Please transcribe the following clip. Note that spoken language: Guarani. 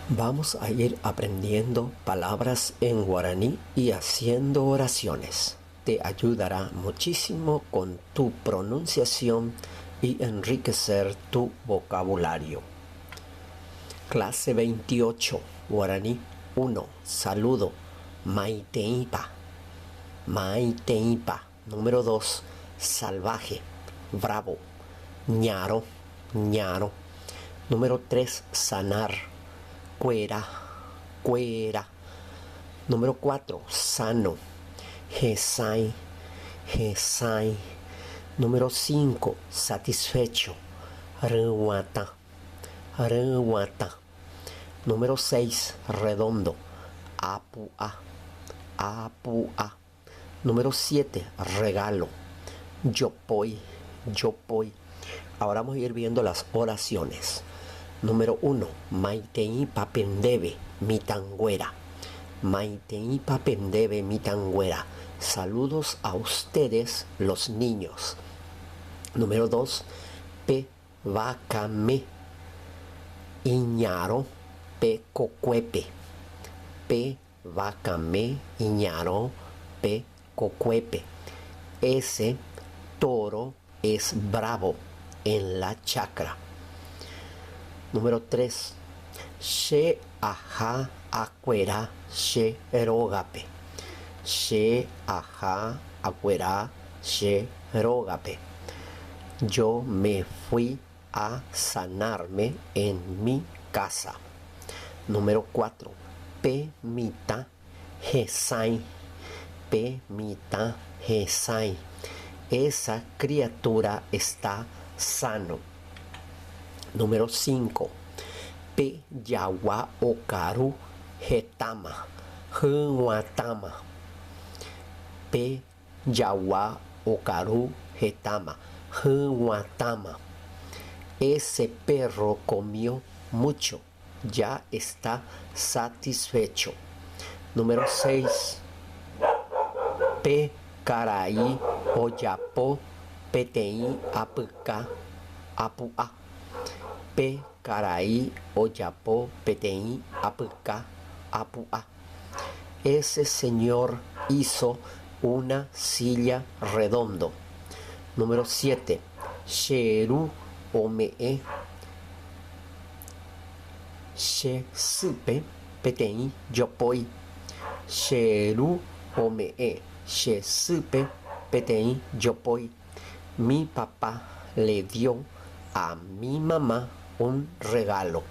Vamos a ir aprendiendo palabras en guaraní y haciendo oraciones. Te ayudará muchísimo con tu pronunciación y enriquecer tu vocabulario. Clase 28, guaraní 1. Saludo. Maiteípa. Maiteípa. Número 2. Salvaje. Bravo. Ñaro. Ñaro. Número 3. Sanar. Cuera. Cuera. Número 4. Sano. Hesãi. Hesãi. Número 5. Satisfecho. Ryguatã. Ryguatã. Número 6. Redondo. Apu'a. Apu'a. Número 7. Regalo. Jopói. Jopói. Ahora vamos a ir viendo las oraciones. Número 1. Maiteípa pendéve, mitãnguéra. Maiteípa pendéve, mitãnguéra. Saludos a ustedes, los niños. Número 2. Pe vakame iñarõ pe kokuépe. Pe vakame iñarõ pe kokuépe. Ese toro es bravo en la chacra. Número 3. Che aha akuera che rógape. Che aha akuera che rógape. Yo me fui a sanarme en mi casa. Número 4. Pe mitã hesãi. Pe mitã hesãi. Esa criatura está sano. Número 5. Pe jagua okaru hetáma, hyg̃uatãma. Pe jagua okaru hetáma, hyg̃uatãma. Ese perro comió mucho, ya está satisfecho. Número 6. Pe karai ojapo peteĩ apyka apu'a. Pe karai ojapo peteĩ apyka apu'a. Ese señor hizo una silla redondo. Número 7. Che ru ome'ẽ che sýpe peteĩ jopói. Che ru ome'ẽ che sýpe peteĩ jopói. Mi papá le dio a mi mamá un regalo.